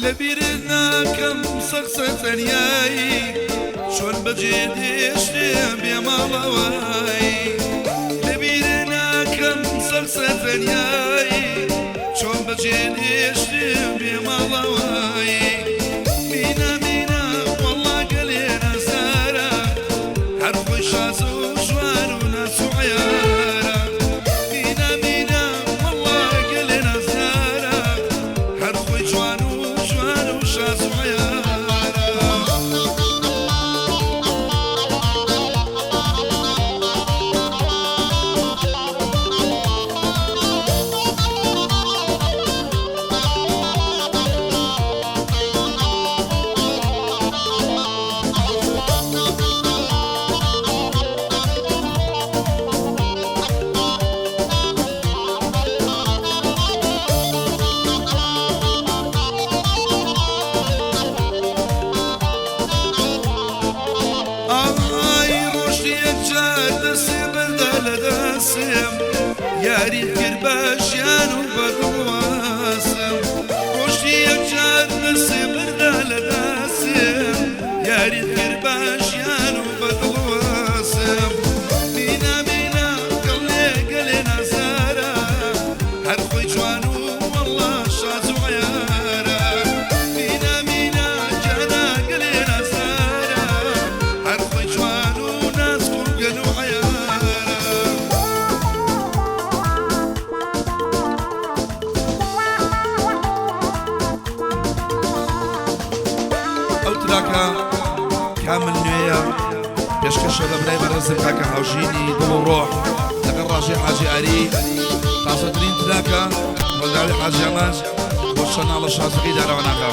لەبیرت ناکەم سەخسە تەنیایی چۆن بەجێ دێشتێ بێ ماڵەوەی لەبیرت ناکەم سەخسە تەنیایی چۆن بەجێ دێشتێ بێ ماڵەوەی مینا مینا وەڵا گەلێ نازارە هەر خۆی شاز و جوان و ناز و عەیارە مینا مینا وەڵا گەلێ نازارە هەر خۆی جوان و جوان و شاز و عەیارە. ئای ڕۆشتی یەکجار دەسێ بەردا لە دەسێم یاریت کرد بە ژیان و بە دڵواسم ڕۆشتی یەکجار دەسێ بەردا لە دەسێم یاریت کرد بە ژیان و بە دڵواسم مینا مینا گەڵێ گەلێ نازارە هەر خۆی جوان و وەڵا شاز و عەیارە مینا مینا گیانە گەلێ نازارە هەر خۆی جوان و ناسک و گەل و عەیارە. ئەو تراکە کامل نوێیە پێشکەشە بە برای بەڕێزم کاکە هاوژینی دڵ و ڕۆح لەگەڵ ڕاژەی حاجی ئاری تازەترین تراکە هۆنراوی حاجی ئامانج بۆ چەناڵە شازەکەی دارەوەناکە.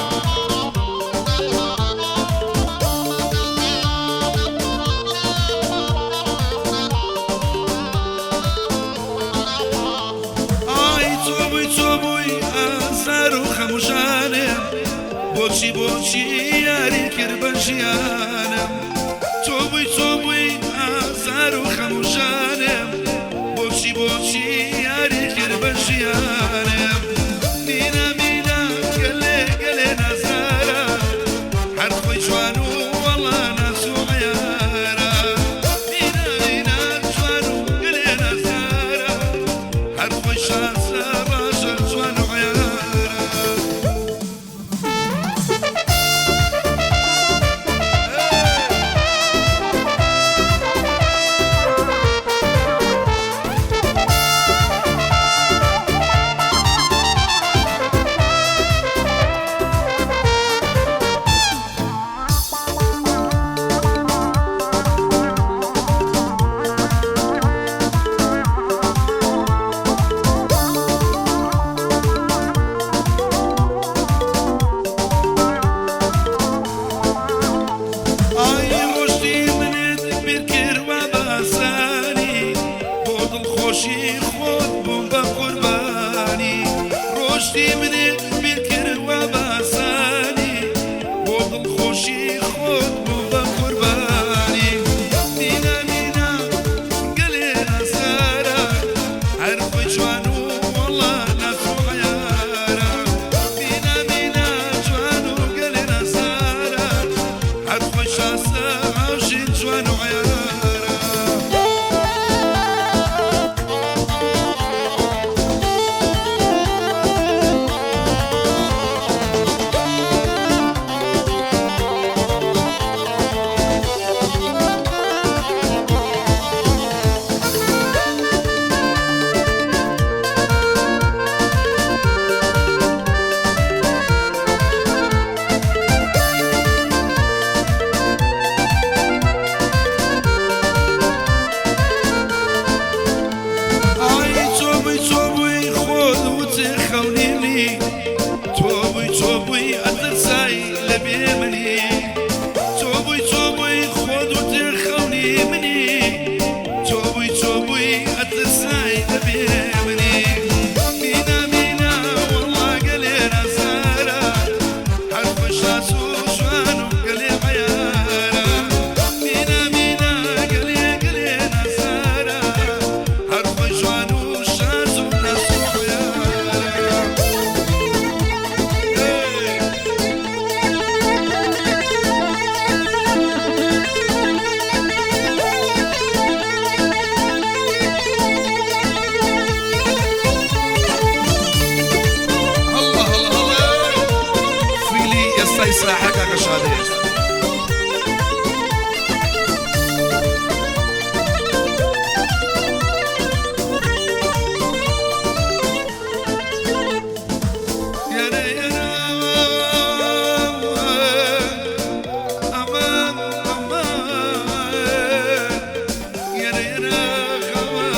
ئای تۆ بووی تۆ بووی ئازار و خەموشانم بۆچی بۆچی یاری کرد بە ژیانم تۆ بووی تۆ بووی ئازار و خەموشانم بۆچی بۆچی یاری کرد بە ژیانم مینا مینا گەلێ گەلێ نازارە هەر خۆی جوان و وەڵا ناز و عەیارە مینا مینا جوان و گەلێ نازارە هەر خۆی شازە ڕاژە جوان و عەیارە. ئای ڕۆشتی منت بیرکرد وا بە ئاسانی بۆ دڵخۆشی خۆت بووم بە قوربانی ڕۆشتی منت بیرکرد وا بە ئاسانی بۆ دڵخۆشی خۆت بووم بە قوربانی مینا مینا گەلێ نازارە هەر خۆی جوان و وەڵا ناز و عەیارە مینا مینا جوان و گەلێ نازارە هەر خۆی شازە هاوژین جوان و عەیارە. ئای تۆ بووی تۆ بووی خۆت وتێ خەونی منی تۆ بووی تۆ بووی ئەترسای لە بێ منی تۆ بووی تۆ بووی خۆت وتێ خەونی منی تۆ بووی تۆ بووی ئەترسای لە بێ منی مینا مینا وەڵا گەلێ نازارە هەر خۆی شاز و جوان و گەلێ عەیارە مینا مینا گەلێ گەلێ نازارە هەر خۆی جوان و شاز و ناز و عەیارە. ئیسراحە کاکە شادێ. یارە یارە ئەمان ئەمان یارە یارە خەوان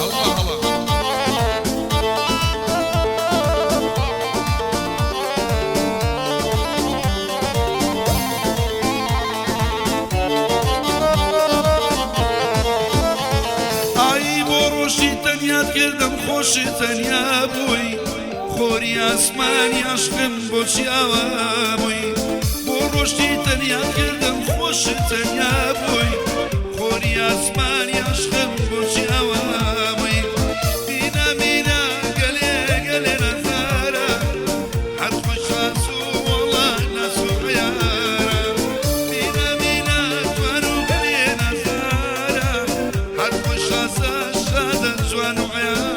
الله الله. ئای بۆ ڕۆژی تەنیات کردم خۆشی تەنیا بووی، خۆری ئاسمانی عشقم بۆچی ئاوا بووی. بۆ ڕۆژی تەنیات کردم خۆشی تەنیا بووی، خۆری ئاسمانی عشقم بۆچی ئاوا بووی. مینا مینا گەلێ گەلێ نازارە، هەر خۆش و وەڵا ناس و عیارە. مینا مینا جوان و گەلێ نازارە، هەر خۆش شادە جوان و عیارە.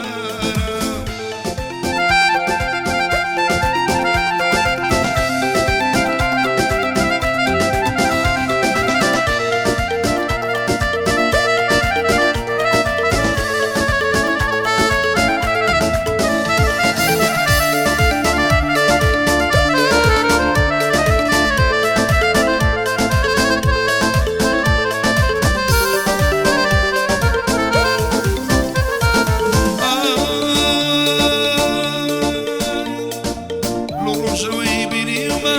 لە ڕۆژەوەی بینیومە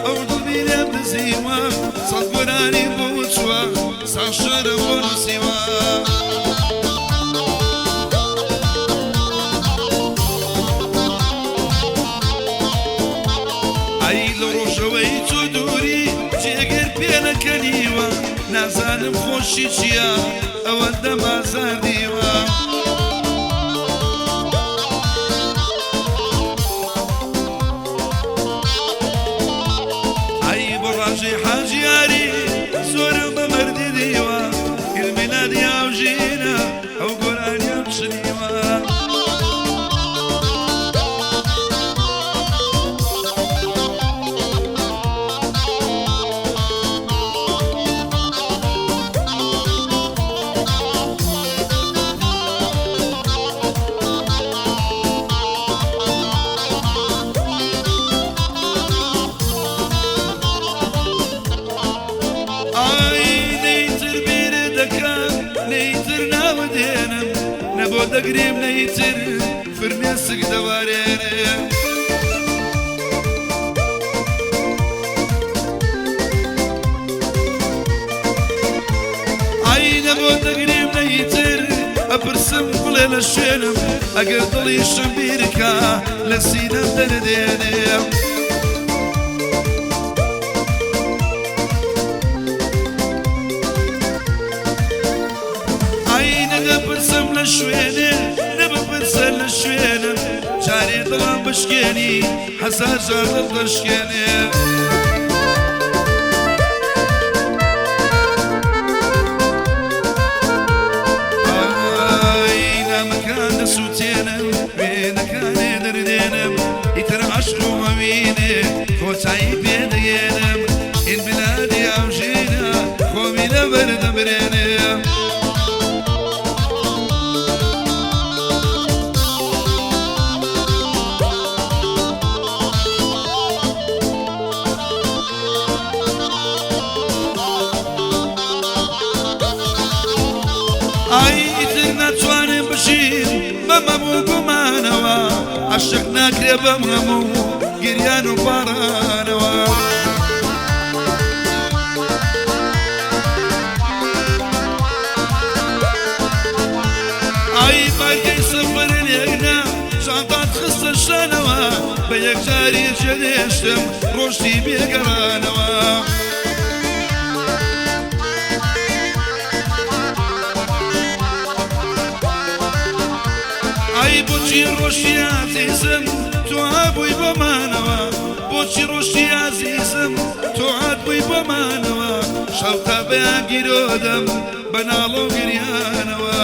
ئەو دڵبینەم دزیوە، سەد گۆرانی بۆ چووە ساشەرە بۆ نووسیوە. ئەی لە ڕۆژەوەی تۆ دووری جێگر پێنەکەنیوە، نازانم خۆشی چییە ئەوەندە مازار دیوە. ئەی بۆ ڕاژەی حاجیاری زۆرم بە مەردی دیوە، ئیلمینادی ئاوژینە ئەو گۆرانیان چنیوە. ئای نەیتر بیرە دەکەم نەیتر ناوە دێنم، نە بۆ دەگریم نەیتر فرمێسک دەوارێنێ. ئای نە بۆ دەگریم نەیتر ئەپرسم بڵێ لە شوێنم، ئەگەر دڵیشم بیرکا لە سینەم دەردێنێ. ئای نەدەپرسم لە شوێنێ نەبپرسە لە شوێنم، جارێ دڵم بشکێنی هەزار جار دڵ دەشکێنێ. ئای نامەکان دەسووتێنم وێنەکانێ دەردێنم، ئیتر عەشق و ئەوینێ کۆتایی پێدەگێنم. ئین بلادی ئاوژینە خۆمی لەبەر دەمرێنێ. ئای ئیتر ناتوانم بژیم بەم هەموو گومانەوە، عەشق ناکرێ بەم هەموو گریان و پاڕانەوە. ئای بارگەی سەفەر لێکنا شانتات خستە شانەوە، بە یەکجاری جێدێشتم ڕۆشتی بێگەڕانەوە. ئای بۆچی ڕۆشتی ئازیزم تۆ هەبووی بۆمانەوە، بۆ بۆچی ڕۆشتی ئازیزم تۆ هاتبووی بۆ مانەوە شەو تا بەیان گیرۆدەم بە ناڵە و گریانەوە.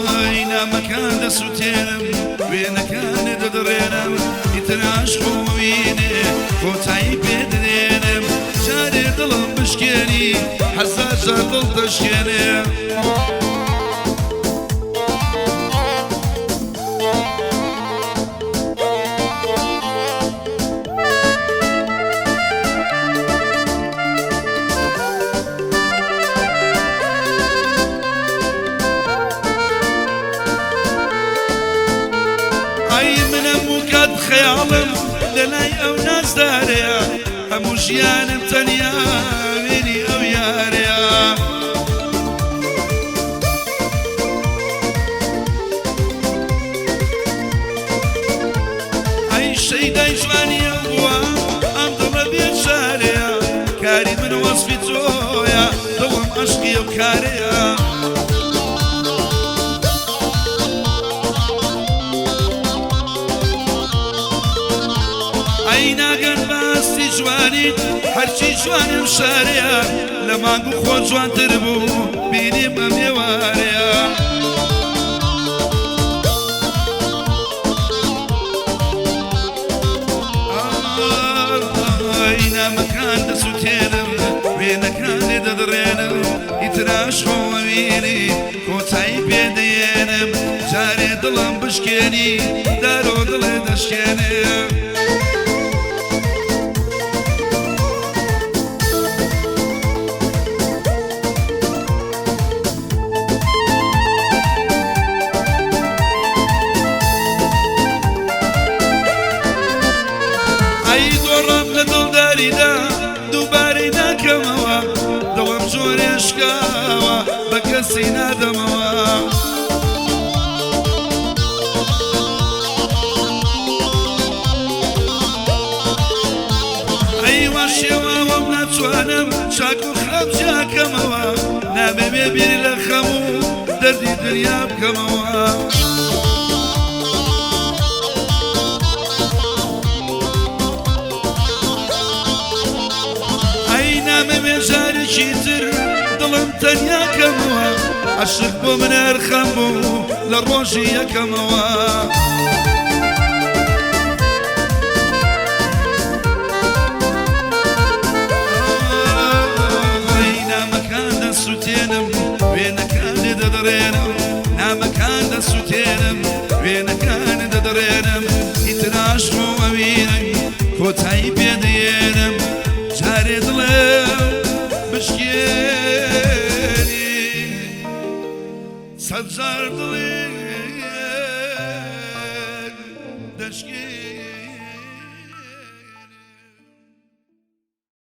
ئای نامەکان دەسوتێنم وێنەکانت دەدڕێنم ئیتر عەشق و وینێ کۆتایی پێ دەێنم جارێ دڵم بشکێنی هەزار جار دڵ دەشکێنێ. ئای من هەموو کات خەیاڵم لەلای ئەو نازدارەیە هەموو ژیانم تەنیا وێنی ئەو یارەیە. ئەی شەیدای جوانی ئەو بووە ئەم دڵە بێچارەیە کاری من وەسفی تۆیە دڵم عەشقی ئەو کارەیە. ئەی ناگەن بە ئاستی جوانیت هەرچی جوانیم شارەیە لە مانگ و خۆر جوانتر بوو بینیم ئەم ئێوارەیە. ئای نامەکان دەسوتێنم وێنەکان لێ دەدڕێنم ئیتر عەشق و ئەوینی کۆتایی پێ دەیێنم جارێ دڵم بشکێنی دارۆ دڵێ دەشکێنێ. ئەی دۆڕام لە دڵداریدا دووبارەی ناکەمەوە دڵم جۆرێ شکاوە بە کەسی نادەمەوە. ئەی وا شێواوەم ناتوانم چاک و خراپ جیاکەمەوە نامەوێ بیر لە خەم و دەردی دنیا بکەمەوە. ئەی نامەوێ جارێکی تر دڵم تەنیا کەمەوە عەشق بۆ من ئەرخەم بوو لە ڕۆژی یەکەمەوە. ئەی نامەکان دەسوتێنم وێنەکان لێ دەدڕێنم نامەکان دەسوتێنم وێنەکان دەدڕێنم ئیتر عەشق و ئەوینم کۆتایی پێ دەیێنم جارێ دڵم بشکێنی سەد جار دڵی.